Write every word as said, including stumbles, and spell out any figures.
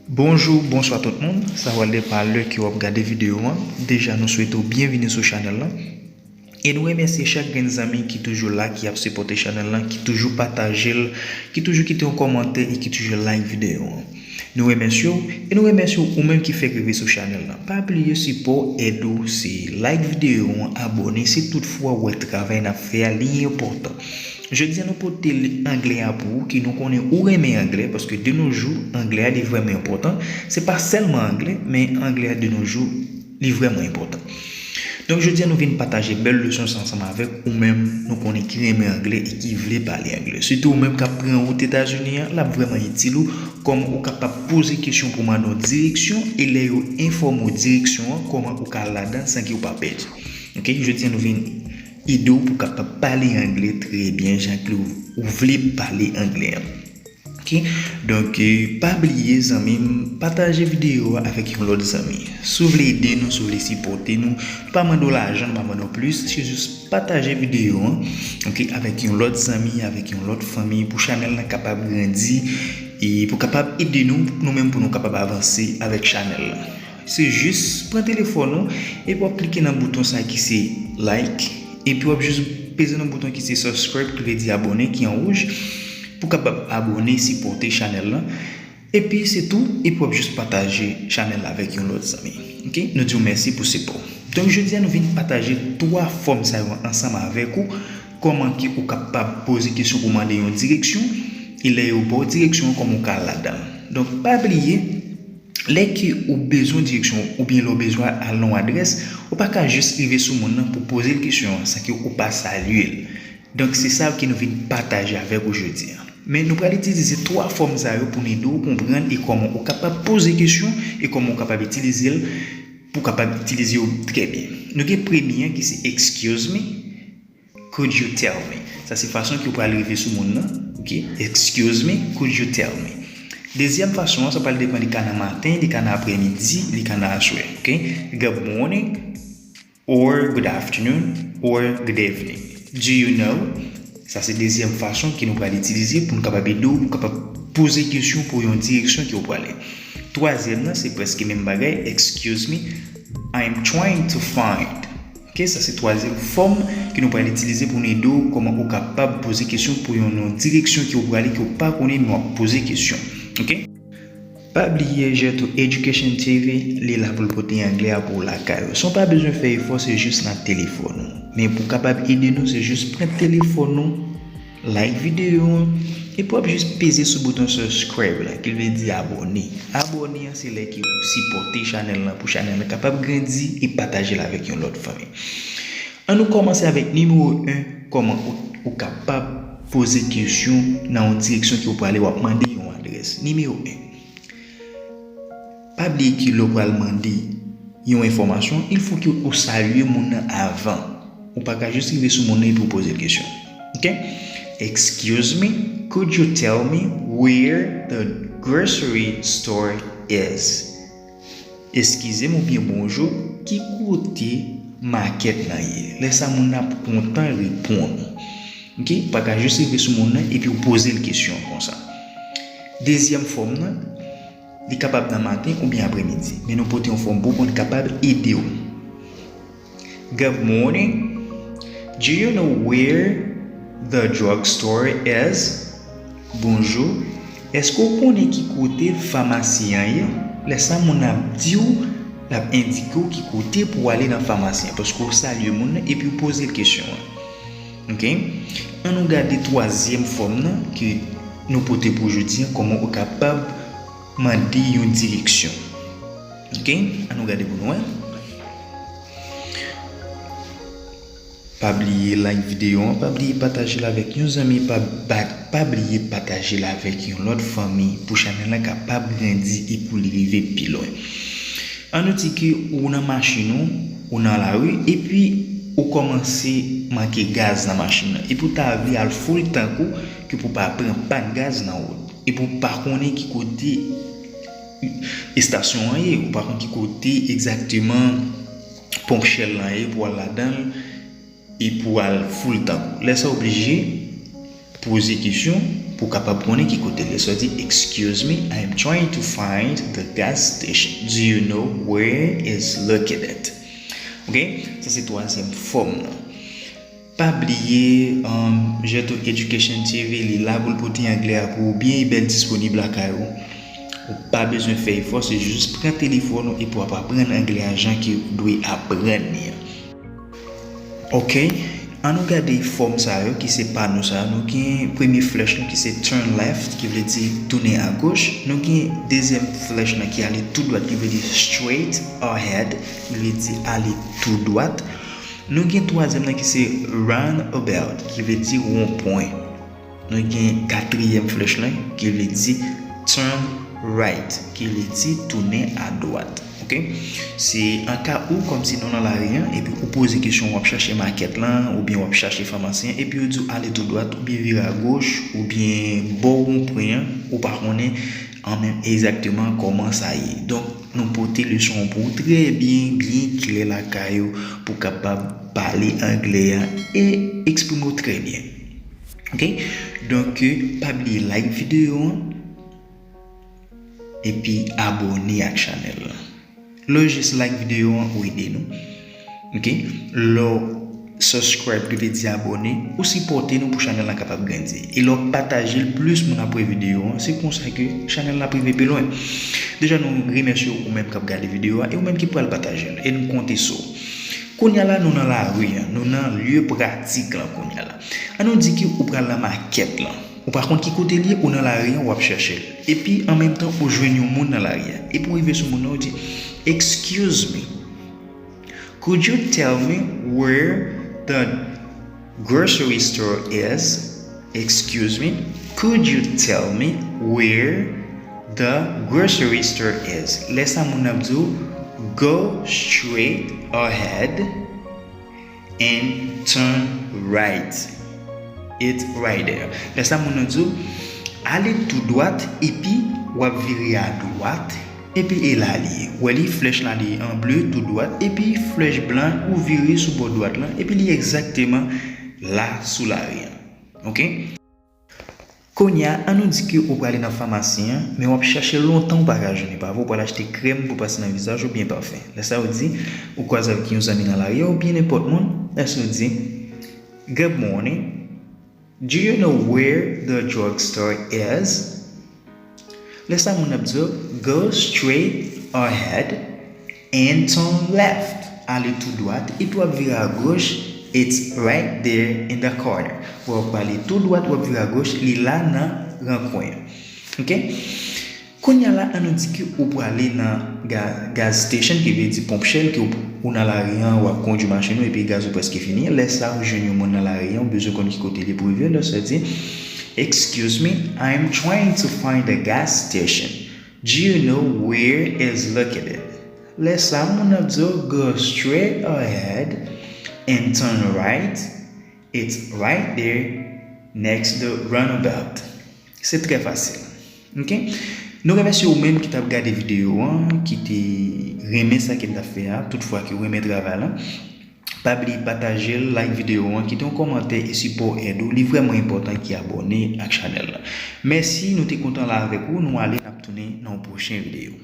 Bonjou, bonswa tout moun. Sa pral depann lè ke w ap gade videyo an. Deja, nou swete w byenvini sou chanèl lan. E nou remèsye chak grenn zanmi ki toujou la, ki ap sipòte chanèl lan, ki toujou pataje l, ki toujou kite yon kòmantè e ki toujou like videyo an. Nou remèsye w, e nou remèsye w ou menm ki fèk rive sou chanèl lan. Pa bliye sipò, èd ou, se like videyo an, abòne, si toutfwa w wè travay n ap fè a, li enpòtan. Jodi a nou pote li anglè a pou ou, ki nou konnen ou renmen anglè, paske de nos jours, anglè a li vrèman enpòtan. Se pa sèlman anglè, men anglè a de nos jours, li vrèman enpòtan. Donk, jodi a nou vin pataje bèl leson sa ansanm avèk ou menm, nou konnen ki renmen anglè e ki vle pale anglè. Sitou ou menm k ap pran wout Etazini an, l ap vrèman itil ou, kòman ou kapab poze kesyon pou mande w direksyon, e lè yo enfòme w direksyon an, kòman ou ka al ladan l san ke w pa pèdi. Ok, jodi a nou vin ede w pou w kapab pale anglè trè byen, jan ke w vle pale anglè an. Ok, donk, eh, pa bliye, zanmi m, pataje videyo a avèk yon lòt zanmi. Si w vle ede nou, si w vle sipòte nou, nou pa mande w lajan, nou pa mande w plis, se jis pataje videyo an, ok, avèk yon lòt zanmi, avèk yon lòt fanmi, pou chanèl lan kapab grandi, e pou kapab ede nou, nou menm pou nou kapab avanse avèk chanèl lan. Se jis pran telefòn ou, epi w ap klike nan bouton sa ki se like, epi w ap jis peze nan bouton ki se subscribe, ki vle di abòne, ki an wouj, pou w kapab abòne, sipòte chanèl lan. Epi se tou, epi w ap jis pataje chanèl la avèk yon lòt zanmi. Ok? Nou di w mèsi pou sipò. Donk, jodi a, nou vin pataje twa fòm sa yo ansanm avèk ou, kòman ke ou kapab poze kesyon pou mande yon direksyon, e lè yo ba w direksyon an, kòman ou ka al ladan l. Donk, pa bliye, lè ke ou bezwen direksyon oubyen lè w bezwen al nan yon adrès, ou pa ka jis rive sou moun nan pou poze l kesyon an san ke ou pa salye l. Donk, se sa ke nou vin pataje avèk ou jodi a. Men nou pral itilize twa fòm sa yo pou n ede w konprann e kòman ou kapab poze kesyon e kòman ou kapab itilize l pou w kapab itilize yo trè byen. Nou gen premye an ki se excuse me, could you tell me? Sa se fason ke w pral rive sou moun nan, ok? Excuse me, could you tell me? Dezyèm fason an, sa pral depann, li ka nan maten, li ka nan aprèmidi, li ka nan aswè, ok? Good morning or good afternoon or good evening. Do you know? Sa se dezyèm fason ke nou pral itilize pou nou kapab ede w, pou w kapab poze kesyon pou yon direksyon ke w prale. Twazyèm nan, se prèske menm bagay, excuse me, I'm trying to find. Ok, sa se twazyèm fòm ke nou pral itilize pou nou ede w kòman ou kapab poze kesyon pou yon, yon direksyon ke w prale ke w pa konnen, men w ap poze kesyon. Ok? Pa bliye, Jeto Education T V, li la pou l pote anglè a pou w lakay ou. San w pa bezwen fè efò, se jis nan telefòn ou. Men pou w kapab ede nou, se jis pran telefòn ou, like videyo an, epi w ap jis peze sou bouton subscribe la, ki vle di abòne. Abòne an, se lè ke ou sipòte chanèl lan pou chanèl lan kapab grandi e pataje l avèk yon lòt fanmi. An nou kòmanse avèk nimewo en, kòman ou, ou kapab poze kesyon nan yon direksyon ke w prale, w ap mande yon adrès. Nimewo en. Pa bliye ke lè w pral mande yon enfòmasyon, il fo ke ou salye moun nan avan. Ou pa ka jis rive sou moun nan epi w poze l kesyon. Ok? Excuse me, could you tell me where the grocery store is? Eskize m oubyen bonjou, ki kote makèt lan ye? Lè sa moun nan ap kontan reponn ou. Ok? Ou pa ka jis rive sou moun nan epi w poze l kesyon konsa. Dezyèm fòm nan, li kapab nan maten oubyen aprèmidi, men nou pote yon fòm pou pou n kapab ede w. Good morning. Do you know where the drugstore is? Bonjou. Èske w konnen ki kote famasi an ye? Lè sa moun nan ap di w, l ap endike w ki kote pou w ale nan famasi an, paske w salye moun nan epi w poze l kesyon an. Ok? An nou gade twazyèm fòm nan ke nou pote pou jodi an, kòman ou kapab mande yon direksyon. Ok? An nou gade pou nou wè. Pa bliye like videyo an, pa bliye pataje l avèk yon zanmi, pa, pa, pa bliye pataje l avèk yon lòt fanmi pou chanèl la kapab grandi e pou li rive pi lwen. An nou di ke ou nan machin ou, ou nan lari, epi ou kòmanse manke gaz nan machin nan, epi ou ta vle al full tank ou, ke pou pa pran pàn gaz nan wout, epi ou pa konnen ki kote estasyon an ye, ou pa konn ki kote egzakteman ponp Shell lan ye pou al ladan l e pou al full tank ou. Lè sa w oblije poze kesyon Ou kapab konnen ki kote l ye. So di, "Excuse me, I am trying to find the gas station. Do you know where is located?" Ok? Sa se twazyèm fòm nan. Pa bliye, um, Jeto Education T V, li la pou l pote anglè a pou ou byen e bèl disponib lakay ou. Ou pa bezwen fè efò, se jis pran telefòn ou epi w ap aprann anglè a jan ke ou dwe aprann li an. Ok, ann nou gade fòm sa yo ki se pano sa yo. Nou gen premye flèch lan ki se turn left, ki vle di tounen agoch. Nou gen dezyèm flèch lan ki ale tou dwat, ki vle di straight ahead, ki vle di ale tou dwat. Nou gen twazyèm lan ki se roundabout, ki vle di wonpwen. Nou gen katriyèm flèch lan ki vle di turn right, ki vle di tounen adwat. Ok? Se an ka ou, kòmsi nou nan lari an, epi ou poze kesyon, w ap chache makèt lan, oubyen w ap chache famasi an, epi yo di w ale tou dwat, oubyen vire agoch, oubyen bò wonpwen an, ou pa konnen an menm egzakteman kòman sa ye. Donk, nou pote leson an pou ou trè byen, byen klè lakay ou, pou w kapab pale anglè a e eksprime w trè byen. Ok? Donk, pa bliye like videyo an, epi abòne ak chanèl lan. Lè w jis like videyo an, ou ede nou. Ok? Lè w subscribe, ki vle di abòne, ou sipòte nou pou chanèl lan kapab grandi. E lè w pataje l, plis moun ap wè videyo an, se konsa ke chanèl la ap rive pi lwen. Deja, nou remèsye w, ou menm k ap gade videyo a, e ou menm ki pral pataje l. E nou konte sou ou. Kounye a la, nou nan lari an, nou nan lye pratik lan kounye a la. Ann nou di ke ou pral nan makèt lan. Ou pa konn ki kote l ye, ou nan lari an, w ap chèche l. Epi, an menm tan, ou jwenn yon moun nan lari a. Epi w rive sou moun nan, ou di, "Excuse me, could you tell me where the grocery store is?" Excuse me, could you tell me where the grocery store is? Lè sa moun nan ap di w, "Go straight ahead and turn right. It's right there." Lè sa moun nan di w, "Ale tou dwat, epi w ap vire adwat, epi e la li ye." Ou wè li, flèch la li an ble, tou dwat, epi flèch blan, ou vire sou bò dwat lan, epi li egzakteman la sou lari an. Ok? Kounye a, ann nou di ke ou prale nan famasi an, men w ap chèche l lontan ou pa ka jwenn li, pa vre? Ou pral achte krèm pou pase nan vizaj ou, oubyen pafen. Lè sa yo di, ou kwaze avèk yon zanmi nan lari a, oubyen nenpòt moun, lè sa yo di, "Good morning. Do you know where the drugstore is?" Lè sa moun ap di w, "Go straight ahead and turn left." Ale tou dwat, epi w ap vire agoch, "It's right there in the corner." W ap ale tou dwat, w ap vire agoch, li la nan rankwen an. Ok? Kounye a la, ann nou di ke ou prale nan ga-, gas station, ki vle di ponp Shell, ke ou, ou nan lari an, w ap kondui machin ou, epi gaz ou prèske fini. Lè sa, ou jwenn yon moun nan lari an, ou bezwen konn ki kote li pou rive. Lè sa, di, "Excuse me, I am trying to find a gas station. Do you know where is located?" Lè sa, moun nan di w, "Go straight ahead and turn right. It's right there next to the roundabout." Se trè fasil. Ok? Nou remèsye ou menm ki t ap gade videyo an, ki te renmen sa ke n t ap fè a, toutfwa ke w renmen travay lan. Pa bliye pataje l, like videyo an, kite yon kòmantè e sipò w èd ou. Li vrèman enpòtan ki abòne ak chanèl la. Mèsi, nou te kontan la avèk ou. Nou ale, n ap tounen nan yon pwochen videyo.